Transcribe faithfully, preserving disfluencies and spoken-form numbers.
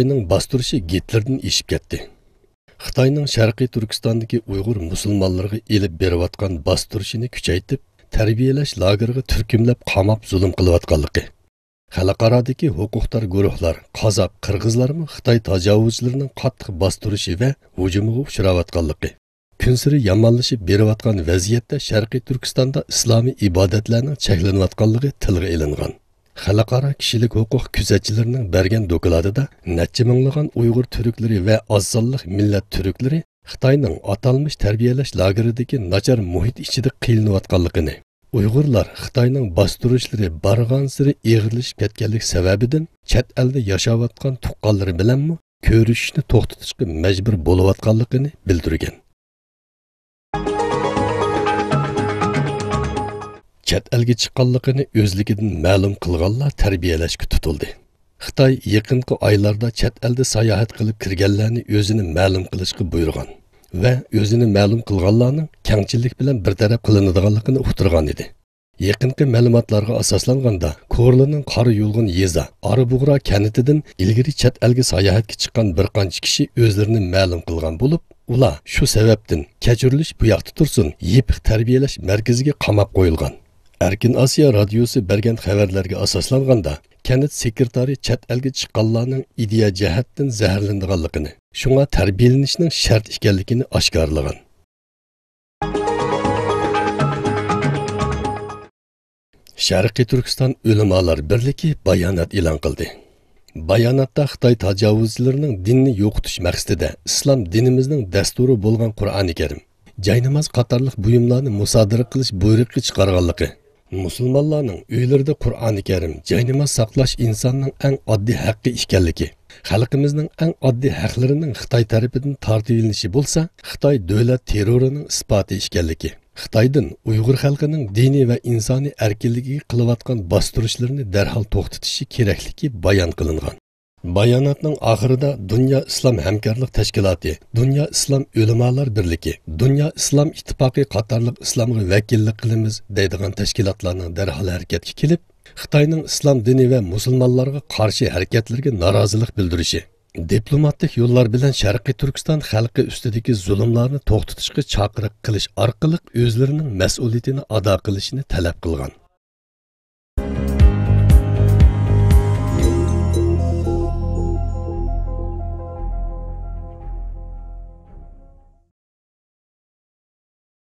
خىتاينىڭ باستۇرۇشى گىتلېردىن ئېشىپ كەتتى. خىتاينىڭ شەرقىي تۈركىستاندىكى ئۇيغۇر مۇسۇلمانلىرىغا ئېلىپ بېرىۋاتقان باستۇرۇشىنى كۈچەيتىپ، تەربىيەلەش لاگېرىغا تۈركۈملەپ قاماپ زۇلۇم قىلىۋاتقانلىقى، خەلقئارادىكى ھوقۇقدار گۇرۇھلار، قازاق، قىرغىزلارمۇ خىتاي تاجاۋۇزچىلىرىنىڭ قاتتىق باستۇرۇشى ۋە ھۇجۇمىغا ئۇچراۋاتقانلىقى، كۈنسېرى يامانلىشىپ بېرىۋاتقان ۋەزىيەتتە شەرقىي تۈركىستاندا ئىسلامىي ئىبادەتلەرنىڭ چەكلىنىۋاتقانلىقى تىلغا ئېلىنغان. خەلقئارا كىشىلىك ھوقۇق كۆزەتچىلىرىنىڭ بەرگەن دوكلاتىدا نەچچە مىڭلىغان ئۇيغۇر تۈركلىرى ۋە ئاز سانلىق مىللەت تۈركلىرى خىتاينىڭ ئاتالمىش تەربىيەلەش لاگېرىدىكى ناچار مۇھىت ئىچىدە قىينىلىۋاتقانلىقىنى، ئۇيغۇرلار خىتاينىڭ باستۇرۇشلىرى بارغانسېرى ئېغىرلىشىپ كەتكەنلىكى سەۋەبىدىن چەت ئەلدە ياشاۋاتقان تۇغقانلىرى بىلەنمۇ كۆرۈشۈشنى توختىتىشقا مەجبۇر بولۇۋاتقانلىقىنى بىلدۈرگەن. چەت ئەلگە چىققانلىقىنى ئۆزلۈكىدىن مەلۇم قىلغانلار تەربىيەلەشكە تۇتۇلدى. خىتاي يېقىنقى ئايلاردا چەت ئەلدە ساياھەت قىلىپ كىرگەنلەرنى ئۆزىنى مەلۇم قىلىشقا بۇيرۇغان ۋە ئۆزىنى مەلۇم قىلغانلارنىڭ كەڭچىلىك بىلەن بىر تەرەپ قىلىنىدىغانلىقىنى ئۇقتۇرغان ئىدى. يېقىنقى مەلۇماتلارغا ئاساسلانغاندا، كورلىنىڭ قارا يۇلغۇن يېزا ئارا بۇغرا كەنتىدىن ئىلگىرى چەت ئەلگە ساياھەتكە چىققان بىر قانچە كىشى ئۆزلىرىنى مەلۇم قىلغان بولۇپ، ئۇلار شۇ سەۋەبتىن كەچۈرۈلۈش بۇ ياقتا تۇرسۇن، يېپىق تەربىيەلەش مەركىزىگە قاماپ قويۇلغان. ئەركىن ئاسىيا رادىيوسى بەرگەن خەۋەرلەرگە ئاساسلانغاندا، كەنت سېكرېتارى چەت ئەلگە چىققانلارنىڭ ئىدىيە جەھەتتىن زەھەرلىنىدىغانلىقىنى، شۇڭا تەربىيەلىنىشنىڭ شەرت ئىكەنلىكىنى ئاشكارىلىغان. شەرقىي تۈركىستان ئۆلىمالار بىرلىكى بايانات ئېلان قىلدى. باياناتتا خىتاي تاجاۋۇزچىلىرىنىڭ دىننى يوقىتىش مەقسىتىدە ئىسلام دىنىمىزنىڭ دەستۇرى بولغان قۇرئانى كەرىم، جايناماز قاتارلىق بۇيۇملارنى مۇسادىرە قىلىش بۇيرۇقى چىقارغانلىقى، مۇسۇلمانلارنىڭ ئۆيلىرىدە قۇرئانى كەرىم، جايناماز ساقلاش ئىنساننىڭ ئەڭ ئاددىي ھەققى ئىكەنلىكى، خەلقىمىزنىڭ ئەڭ ئاددىي ھەقلىرىنىڭ خىتاي تەرىپىدىن تارتىۋېلىنىشى بولسا خىتاي دۆلەت تېررورىنىڭ ئىسپاتى ئىكەنلىكى، خىتايدىن ئۇيغۇر خەلقىنىڭ دىنىي ۋە ئىنسانىي ئەركىنلىكىگە قىلىۋاتقان باستۇرۇشلىرىنى دەرھال توختىتىشى كېرەكلىكى بايان قىلىنغان. باياناتنىڭ ئاخىرىدا دۇنيا ئىسلام ھەمكارلىق تەشكىلاتى، دۇنيا ئىسلام ئۆلىمالار بىرلىكى، دۇنيا ئىسلام ئىتتىپاقى قاتارلىق ئىسلامغا ۋەكىللىك قىلىمىز دەيدىغان تەشكىلاتلارنىڭ دەرھال ھەرىكەتكە كېلىپ، خىتاينىڭ ئىسلام دىنى ۋە مۇسۇلمانلارغا قارشى ھەرىكەتلىرىگە نارازىلىق بىلدۈرۈشى، دىپلوماتىك يوللار بىلەن شەرقىي تۈركىستان خەلقى ئۈستىدىكى زۇلۇملارنى توختىتىشقا چاقىرىق قىلىش ئارقىلىق ئۆزلىرىنىڭ مەسئۇلىيىتىنى ئادا قىلىشىنى تەلەپ قىلغان.